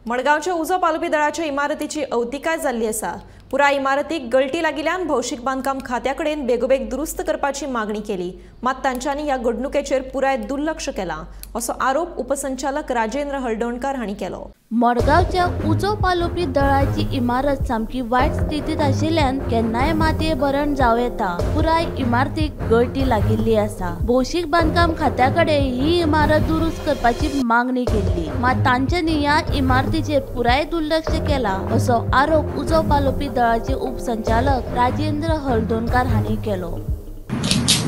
मडगांवच्या उजो पालोवपी दळाच्या इमारतीची अवतिकाय जाल्ली आसा. पुराय इमारतीक गळटी लागिल्ल्यान भौशीक बांदकाम खात्या कडेन बेगोबेग दुरुस्त करपाची मागणी केली, मात तांच्यांनी ह्या घडणुकेचेर पुराय दुर्लक्ष केलां असो आरोप उपसंचालक राजेंद्र हळदोणकर हांणी केलो. मडगांवच्या उजो पालोवपी दळाची इमारत सामकी वायट स्थितींत आशिल्ल्यान केन्नाय मातये भरण जावं येता. पुराय इमारतीक गळटी लागिल्ली आसा. भौशीक बांदकाम खात्या कडेन ही इमारत दुरुस्त करपाची मागणी केल्ली, मात तांच्यांनी ह्या इमारतीचेर पुराय दुर्लक्ष केला असो आरोप उजो पालोवपी दळाचे उपसंचालक राजेंद्र हळदोणकर हांणी केलो.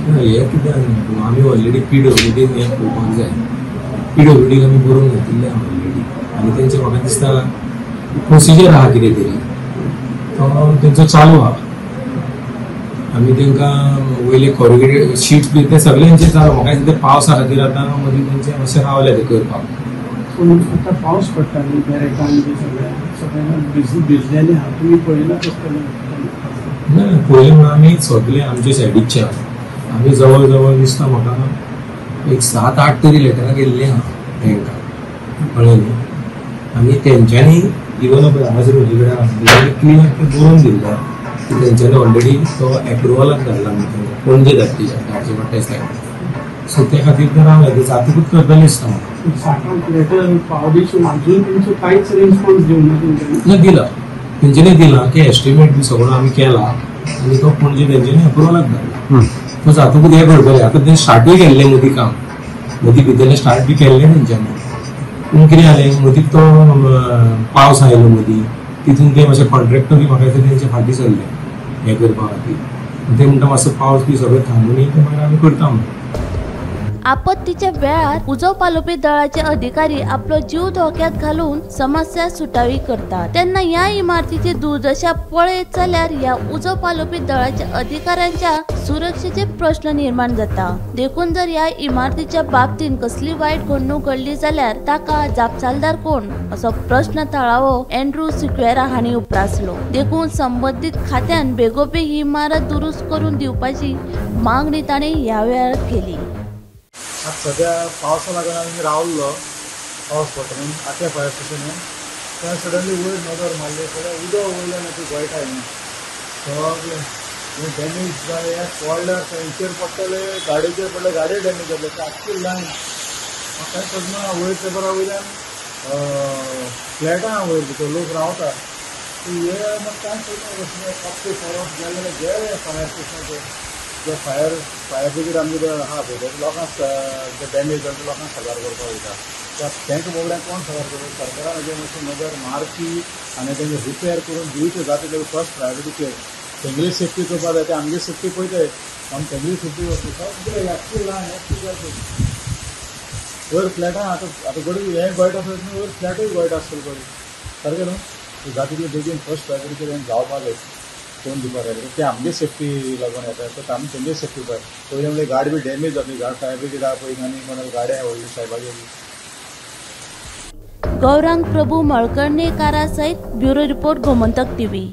हे कितें आमी ऑलरेडी पीडब्ल्यूडीन हें पळोवपाक जाय. पीडब्ल्यूडीक आमी बरोवन घातिल्लें ऑलरेडी आनी तेंचे म्हाका दिसता प्रोसिजर आहा कितें तरी तो तेंचो चालू आहा. आमी तेंकां वयले कॉरुगेटेड शीट्स बी ते सगळ्यांचे चालू. म्हाका दिसता पावसा खातीर आतां मदीं तेंचे मातशें रावले ते करपाक. पूण आतां पावस पडटा न्ही बॅरेकान बी सगळ्या भिजलेलें आहा, तुमी पळयलां आसतलें? ना पळयलें म्हणून आमी सगळे आमचे सायडीचे आमी जवळ जवळ दिसता म्हाका एक 7-8 तरी लेटरां गेल्लीं आहा बँकाक, कळ्ळें न्ही. आनी तेंच्यांनी इवन हांगासर म्हजे कडेन आसा क्लियर ते बरोवन दिल्लें की तेंच्यांनी ऑलरेडी तो एप्रुवलाक धाडला पणजे धाडटी धाडचें पडटा दिसता. सो त्या खातीर ते रावले ते जातकूच करतलें दिसता म्हाका. 7-8 लेटर पावलीसून अजून तेंचो कांयच रिस्पॉन्स दिवना तेंच्यांनी? ना दिला तेंच्यांनी दिला की एस्टिमेट बी सगळो आमी केला आनी तो पणजे तेंच्यांनी एप्रुवलाक धाडला. तो जातकूच हें करतलें. आतां तें स्टार्टूय केल्लें मदीं काम, मदीं भितरलें स्टार्ट बी केल्लें तेंच्यांनी. पूण कितें जालें मदीं तो पावस आयलो मदीं, तितून ते मातशे कॉन्ट्रेक्टर बी म्हाका दिसता तेंचे फाटीं सरले हें करपा खातीर. ते म्हणटा मातसो पावस बी सगळें थांबून ते मागीर आमी करता म्हणून. आपत्तीच्या वेळार उजो पालोवपी दळाचे अधिकारी आपलो जीव धोक्यात घालून समस्या सुटावी करतात, तेन्ना ह्या इमारतीची दुर्दशा पळयत जाल्यार ह्या उजो पालोवपी दळाच्या अधिकाऱ्यांच्या सुरक्षेचे प्रश्न निर्माण जाता. देखून जर ह्या इमारतीच्या बाबतींत कसली वायट घडणूक घडली जाल्यार ताका जापसालदार कोण असो प्रश्न थळावो एंड्रू सिक्वेरा हांणी उप्रासलो. देखून संबंदीत खात्यान बेगोबेग ही इमारत दुरुस्त करून दिवपाची मागणी ताणें ह्या वेळार केली. आतां सद्या पावसा लागून आमी रावल्लो, पावस पडटा म्हणून आत्या फायर स्टेशनान थंय सडनली वयर नदर मारली सगळें उदक वयल्यान ती गळटा न्ही, सगळें डॅमेज जालें. पडल्यार खंयचेर पडटलें, गाडयेचेर पडलें, गाडये डॅमेज जाले, आख्खी लायन म्हाका कांय सजना. वयर पेपरा वयल्यान फ्लॅटां वयर भितर लोक रावता, हे म्हाका कांय सजना. कपडे फरक गेले गेले फायर स्टेशनाचेर. जे फायर ब्रिगेड आमचे आहा पळय लोकांक डॅमेज जाता लोकांक साबार करपाक वयता, त्या तांकां बोगड्यांक कोण साबार करता? सरकारान हाजेर मातशी नदर मारची आनी तेंचे रिपेर करून दिवचें जाता तें फर्स्ट प्रायोरिटीचेर. तेंगेली सेफ्टी करपाक जाय, ते आमगे सेफ्टी पळयताय, आमी तेंगेली सेफ्टी सगळें एक्चुअल लायन एक्चुअल वयर फ्लॅटां आतां आतां गडी हें गळटा आसता वयर फ्लॅटूय गळटा आसतलें पळय सारकें न्हू. जाता तितलें बेगीन फर्स्ट प्रायोरिटीचेर हें जावपाक जाय, कोण दिवपाक जाय ते आमगे सेफ्टी लागून येता, तर आमी तेंगे सेफ्टी पळय. पयलीं म्हणल्यार गाडी बी डॅमेज जातली, गाडी फायर ब्रिगेड आहा पळय आनी कोणाली गाडी व्हडली सायबाची. गौरांग प्रभू मळकर्णेकारा सहित ब्युरो रिपोर्ट, गोमंतक टीव्ही.